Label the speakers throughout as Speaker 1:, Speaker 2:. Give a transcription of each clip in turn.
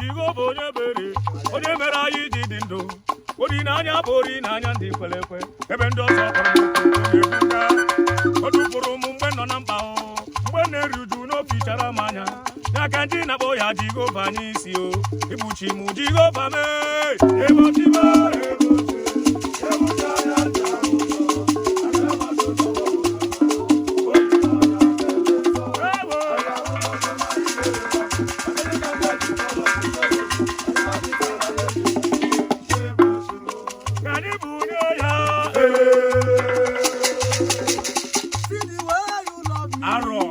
Speaker 1: Jehova onye ebere, onye mere anyị ji dị ndụ. Olileanya bụ olileanya ndị kwere ekwe, ebe ndị ọzọ kpọrọ m oku ebuka. O dupụrụ m mgbe nọ na mkpa o, mgbe m na-eri uju n'obi chara m anya. Ya ka ndị na-akpọ ya Jehova n'isi o, ibuchi m Jehova mee. Ebochi m, ebochi, ebochi anya nta ụzọ. Ewo. Ka anyị bunye ya ee.
Speaker 2: See the way you love me.
Speaker 1: Arọ.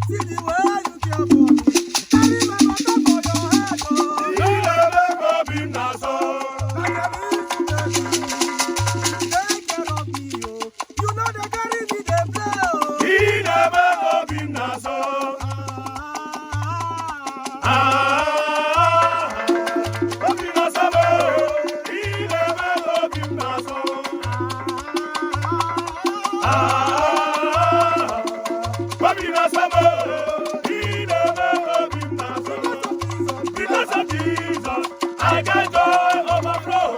Speaker 2: See the way you care for me. Carry my matter for your head, oh.
Speaker 1: Ị na-eme ka obi m na-asọ.
Speaker 2: Like a little baby. Take care of me, oh. You know they carry me, they play, oh.
Speaker 1: Ị na-eme ka obi m na-asọ.
Speaker 2: Ah,
Speaker 1: Ah, obi na-asọ m. Ị na-eme ka obi m na-asọ.
Speaker 2: ah,
Speaker 1: Ah, obi na-asọ m. Ị na-eme ka obi m na-asọ. Because of Jesus, I get joy overflow.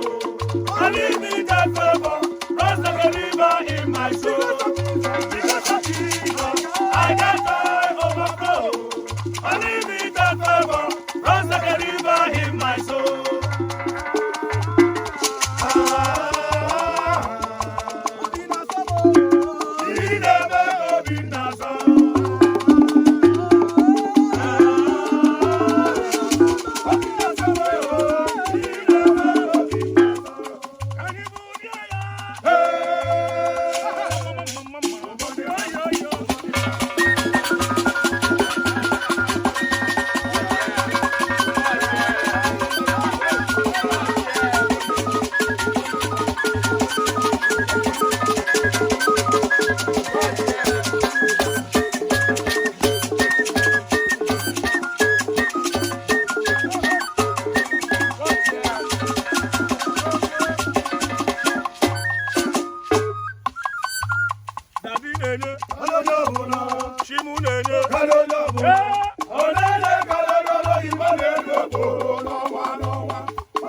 Speaker 1: Unlimited favor runs like a river in my soul. Because of Jesus, I get joy overflow. Unlimited favor runs like a river in my soul. Ah,
Speaker 2: Obi na-asọ m, oh.
Speaker 1: ị na-eme ka obi m na-asọ. Ah, obi na-asọ m, ị na-eme ka obi m na-asọ. Ka anyị bulie ya. Hey! Yo, yo, yo. Daddy na-enye, Chimu na-enye. Ee,
Speaker 3: Ọ na-enye karịrị oyibo na-ego okporo n'ọnwa n'ọnwa.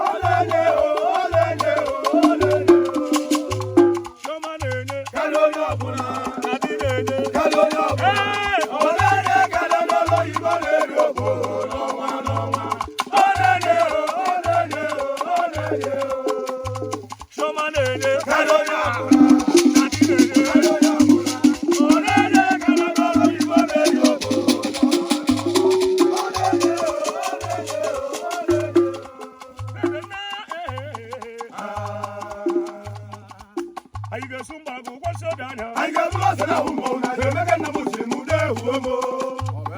Speaker 3: Ọ na-enye o, ọ na-enye o, ọ na-enye o.
Speaker 1: Chioma na-enye,
Speaker 3: Karịa onye ọbụla,
Speaker 1: Daddy na-enye.
Speaker 3: karịa onye ọbụla.
Speaker 1: Ee,
Speaker 3: Ọ na-enye karịrị oyibo na-ego okporo n'ọnwa n'ọnwa. Ọ na-enye o, ọ na-enye o, ọ na-enye o.
Speaker 1: Chioma na-enye,
Speaker 3: Karịa onye ọbụla,
Speaker 1: Daddy na-enye.
Speaker 3: karịa onye ọbụla.
Speaker 1: Ọ na-enye karịrị
Speaker 3: Oyibo na-eri okporo n'ọnwa n'ọnwa. Ọ na-enye o, ọ na-enye o, ọ na-enye o.
Speaker 1: Anyị ga-esu mgbagwo gwasị obi anya.
Speaker 3: Anyị ga-eburu ose na ụmụ na Emeka nna m siri m ude ehuo m.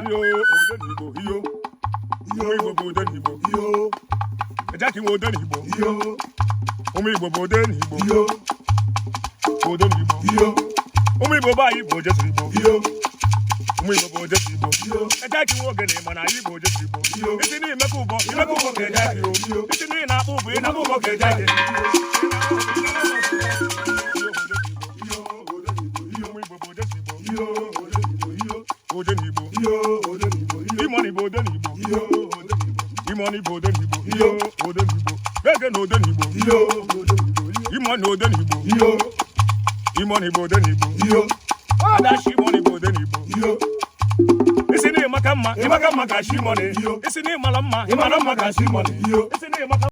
Speaker 1: Iyo, Odenigbo, iyo. Ụmụ Igbo bụ Odenigbo.
Speaker 3: Iyo,
Speaker 1: Ejeki nwe Odenigbo.
Speaker 3: iyo,
Speaker 1: Ụmụ Igbo bụ Odenigbo.
Speaker 3: iyo,
Speaker 1: Odenigbo.
Speaker 3: iyo,
Speaker 1: Ụmụ Igbo bụ anyị bụ Ojesu Igbo.
Speaker 3: iyo,
Speaker 1: Ụmụ Igbo bụ Ojesu Igbo.
Speaker 3: iyo,
Speaker 1: Ejeki nwe ogene mana anyị bụ Ojesu Igbo.
Speaker 3: Iyo.
Speaker 1: Isi na imekọ ụbọ, imekọ ụbọ ka Ejeki o.
Speaker 3: Iyo.
Speaker 1: Isi na ị na-akpụ ụbọ, ị na-akpụ ụbọ ka Ejeki.
Speaker 3: Iyo, Odenigbo, iyo,
Speaker 1: Ụmụ Igbo bụ Ojesu Igbo.
Speaker 3: iyo, Odenigbo, iyo,
Speaker 1: Odenigbo.
Speaker 3: iyo, Odenigbo, iyo,
Speaker 1: Imoni bụ Odenigbo.
Speaker 3: iyo, Odenigbo,
Speaker 1: Imoni bụ Odenigbo.
Speaker 3: Iyo.
Speaker 1: Odenigbo. Ege na Odenigbo.
Speaker 3: Iyo, Odenigbo, iyo,
Speaker 1: Imoni Odenigbo.
Speaker 3: Iyo,
Speaker 1: Imoni bụ Odenigbo.
Speaker 3: Iyo,
Speaker 1: Adashi Imoni bụ Odenigbo.
Speaker 3: Iyo,
Speaker 1: Isi na ịmaka mma, ịmaka mma ka Shimoni.
Speaker 3: Iyo.
Speaker 1: Isi na ịmara mma, ịmara mma ka Shimoni.
Speaker 3: Iyo.
Speaker 1: Isi na ịmaka